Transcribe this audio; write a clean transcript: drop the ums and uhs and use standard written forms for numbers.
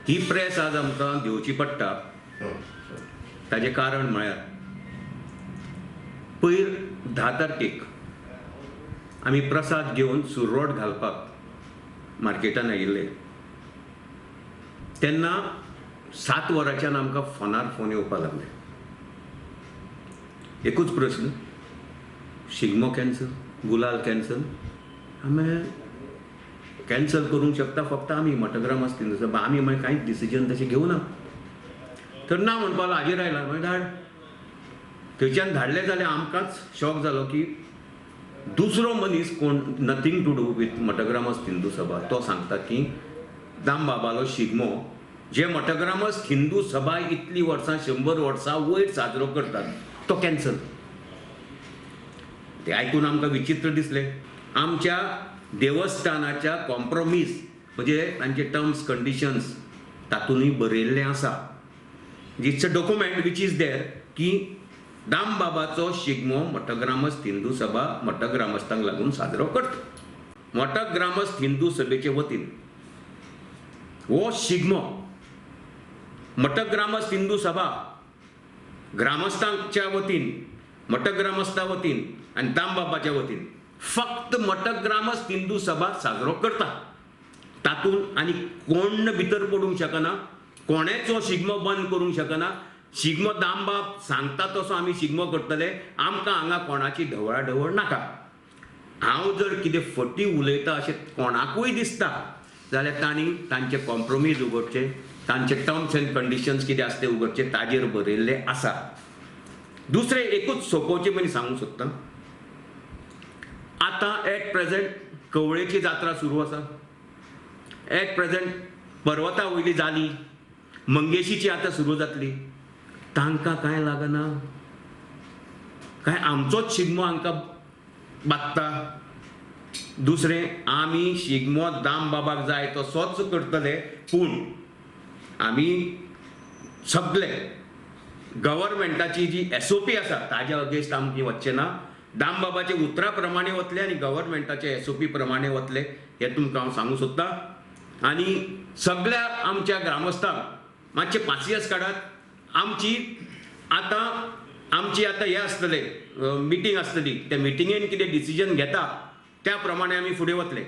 ही press आज आमकां घेवची पडटा. ताजें कारण म्हळ्यार पयर 10 तारखेक आमी प्रसाद घेवन सुररोड घालपाक मार्केटान आयिल्ले तेन्ना 7 वरांच्यान आमकां फोनार फोन येवपाक लागले. एकूच प्रस्न, शिगमो कॅन्सल, गुलाल कॅन्सल. आमी कॅन्सल करूंक शकता फक्त आमी मठग्रामस्थ हिंदू सभा. आमी मागीर कांयच डिसिजन तशें घेवना. तर ना म्हणपाक हाजेर आयला, मागीर धाड. थंयच्यान धाडले जाल्यार आमकांच शॉक जालो की दुसरो मनीस कोण, nothing to do with Math Gramastha Hindu Sabha, तो सांगता की दामबाबालो शिगमो जे मठग्रामस्थ हिंदू सभा इतली वर्सां, 100 वर्सां वयर साजरो करतात, तो कॅन्सल. ते आयकून आमकां विचित्र दिसलें. आमच्या देवस्थानाच्या कॉम्प्रोमीस, म्हणजे तांचे टर्म्स कंडिशन्स, तातूंतय बरयल्लें आसा, it's a document which is there, की दामबाबाचो शिगमो मठग्रामस्थ हिंदू सभा मठग्रामस्थांक लागून साजरो करता. मठग्रामस्थ हिंदू सभेचे वतीन हो शिगमो मठग्रामस्थ हिंदू सभा ग्रामस्थांच्या वतीन, मठग्रामस्था वतीन आनी दामबाबाच्या वतीन फक्त मठग्रामस्थ हिंदू सभा साजरो करता. तातूंत आनी कोण भितर पडूंक शकना, कोणेच हो शिगमो बंद करूंक शकना. शिगमो दामबाब सांगता तसो आमी शिगमो करतले. आमकां हांगा कोणाची ढवळाढवळ नाका. हांव जर कितें फटी उलयता अशें कोणाकूय दिसता जाल्यार तांणी तांचे कॉम्प्रोमीज उगडचे, तांचे टर्म्स एंड कंडिशन्स कितें आसा ते उगडचे, ताजेर बरयल्लें आसा. दुसरें एकूच सोंपोवचें पयलीं सांगूंक सोदता, आतां एट प्रेझेंट कवळेची जात्रा सुरू आसा, एट प्रेझेंट पर्वता वयली जाली, मंगेशीची आतां सुरू जातली. तांकां कांय लागना काय आमचोच शिगमो हांकां बादता? दुसरें, आमी शिगमो दामबाबाक जाय तसोच करतले, पूण आमी सगळे गव्हर्मेंटाची जी एसओपी आसा ताज्या अगेन्स्ट आमची वचचे ना. दामबाबाच्या उतरा प्रमाणे वतले आनी गव्हर्मेंटाच्या एसओपी प्रमाणे वतले हें तुमकां हांव सांगूंक सोदतां. आनी सगळ्या आमच्या ग्रामस्थांक मातशे पासियेंस काडात. आमची आतां हें आसतलें, मिटींग आसतली. त्या मिटिंगेन कितें डिसिजन घेता त्या प्रमाणे आमी फुडें वतले.